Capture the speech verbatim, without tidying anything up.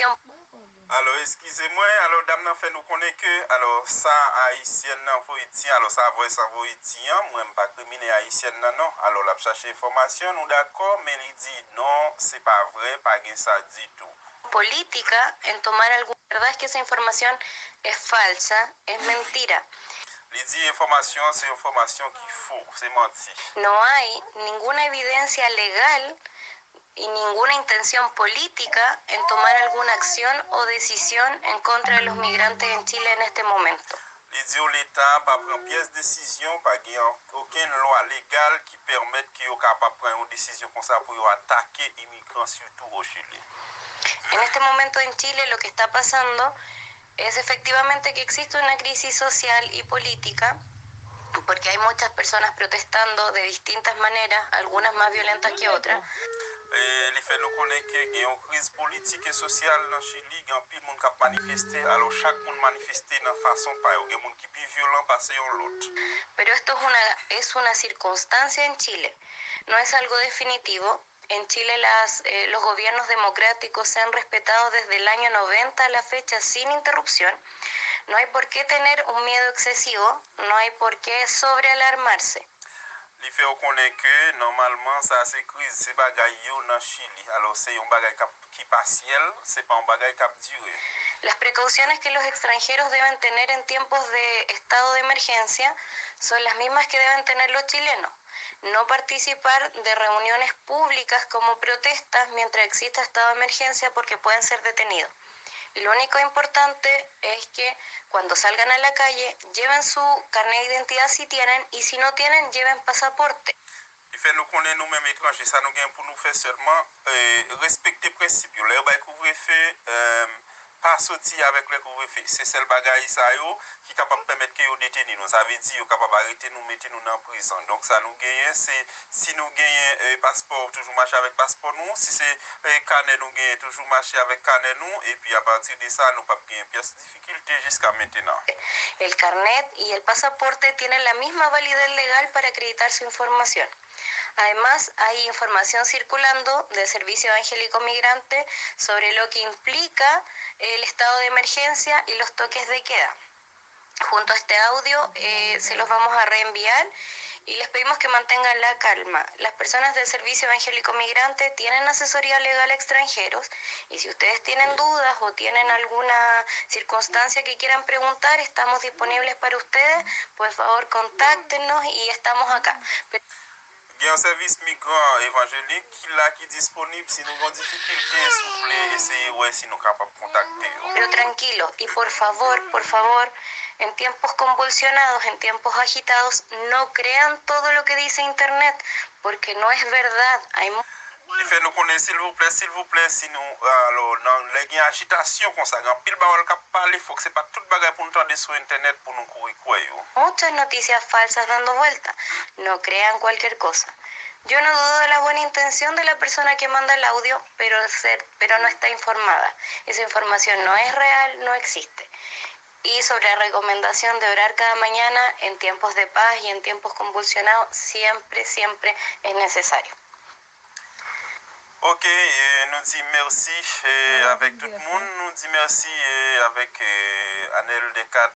Alò, eskize mwen, alò, dam nan fè nou konnen ke, alò, sa ayisyèn nan voye di, alò, sa vwè sa voye di an, mwen m pa krimine ayisyèn nan non. Alò, l ap chache enfòmasyon, nou dakò, men li di non, se pa vre, pa gen sa ditou. Política en tomar alguna... La verdad es que esa información es falsa, es mentira. Li di enfòmasyon an se enfòmasyon ki fo, se manti. No hay ninguna evidencia legal y ninguna intención política en tomar alguna acción o decisión en contra de los migrantes en Chile en este momento. Li di w Leta pa pran pyès desizyon, pa gen okenn lwa legal ki pèmèt ke yo kapab pran yon desizyon konsa pou yo atake imigran, sitou o Chili. En este momento en Chile lo que está pasando es efectivamente que existe una crisis social y política, porque hay muchas personas protestando de distintas maneras, algunas más violentas que otras. Li fè nou konnen ke gen yon kriz politik e sosyal nan Chili, gen anpil moun k ap manifeste, alò chak moun manifeste nan fason pa yo. Gen moun ki pi vyolan pase yon lòt. Pero esto es una, es una circunstancia en Chile, no es algo definitivo. En Chile las, eh, los gobiernos democráticos se han respetado desde el año noventa a la fecha sin interrupción. No hay por qué tener un miedo excesivo, no hay por qué sobrealarmarse. Li fè w konnen ke nòmalman sa se kriz, se bagay yo nan Chili. Alò se yon bagay k ap ki pasyèl, se pa yon bagay k ap dire. Las precauciones que los extranjeros deben tener en tiempos de estado de emergencia son las mismas que deben tener los chilenos. No participar de reuniones públicas como protestas mientras exista estado de emergencia porque pueden ser detenidos. Y lo único importante es que cuando salgan a la calle lleven su carnet de identidad si tienen y si no tienen lleven pasaporte. Li fè nou konnen nou menm etranje, sa nou gen pou nou fè sèlman, respekte prensip yo. Lè yo bay kouvrefe, pa soti avèk lè kouvrefe. Se sèl bagay sa yo ki kapab pèmèt ke yo deteni nou. Sa vle di yo kapab arete nou, mete nou nan prizon. Donk sa nou genyen se, si nou genyen paspò, toujou mache avèk paspò nou. Si se kanè nou genyen, toujou mache avèk kanè nou. Epi apati de sa nou p ap genyen pyès difikilte jiska mentenan. El carnet y el pasaporte tienen la misma validez legal para acreditar su información. Además, hay información circulando del Servicio Evangélico Migrante sobre lo que implica el estado de emergencia y los toques de queda. Junto a este audio eh, se los vamos a reenviar y les pedimos que mantengan la calma. Las personas del Servicio Evangélico Migrante tienen asesoría legal a extranjeros y si ustedes tienen dudas o tienen alguna circunstancia que quieran preguntar, estamos disponibles para ustedes. Por favor, contáctenos y estamos acá. Gen yon sèvis migran evanjelik ki la ki disponib si nou gen difikilte, si w vle eseye wè si nou kapab kontakte yo. Pero tranquilo, y por favor, por favor, en tiempos convulsionados, en tiempos agitados, no crean todo lo que dice internet, porque no es verdad. Hay Li fè nou konnen silvouplè, silvouplè, si nou, alò, nan lè gen ajitasyon konsa, gen anpil pawòl k ap pale, fòk se pa tout bagay pou nou tande sou entènèt pou nou kouri kwè yo. Muchas noticias falsas dando vuelta. No crean cualquier cosa. Yo no dudo de la buena intención de la persona que manda el audio, pero, ser, pero no está informada. Esa información no es real, no existe. Y sobre la recomendación de orar cada mañana en tiempos de paz y en tiempos convulsionados, siempre, siempre es necesario. Ok, nou di mèsi avèk tout moun, nou di mèsi avèk Anèl Descartes.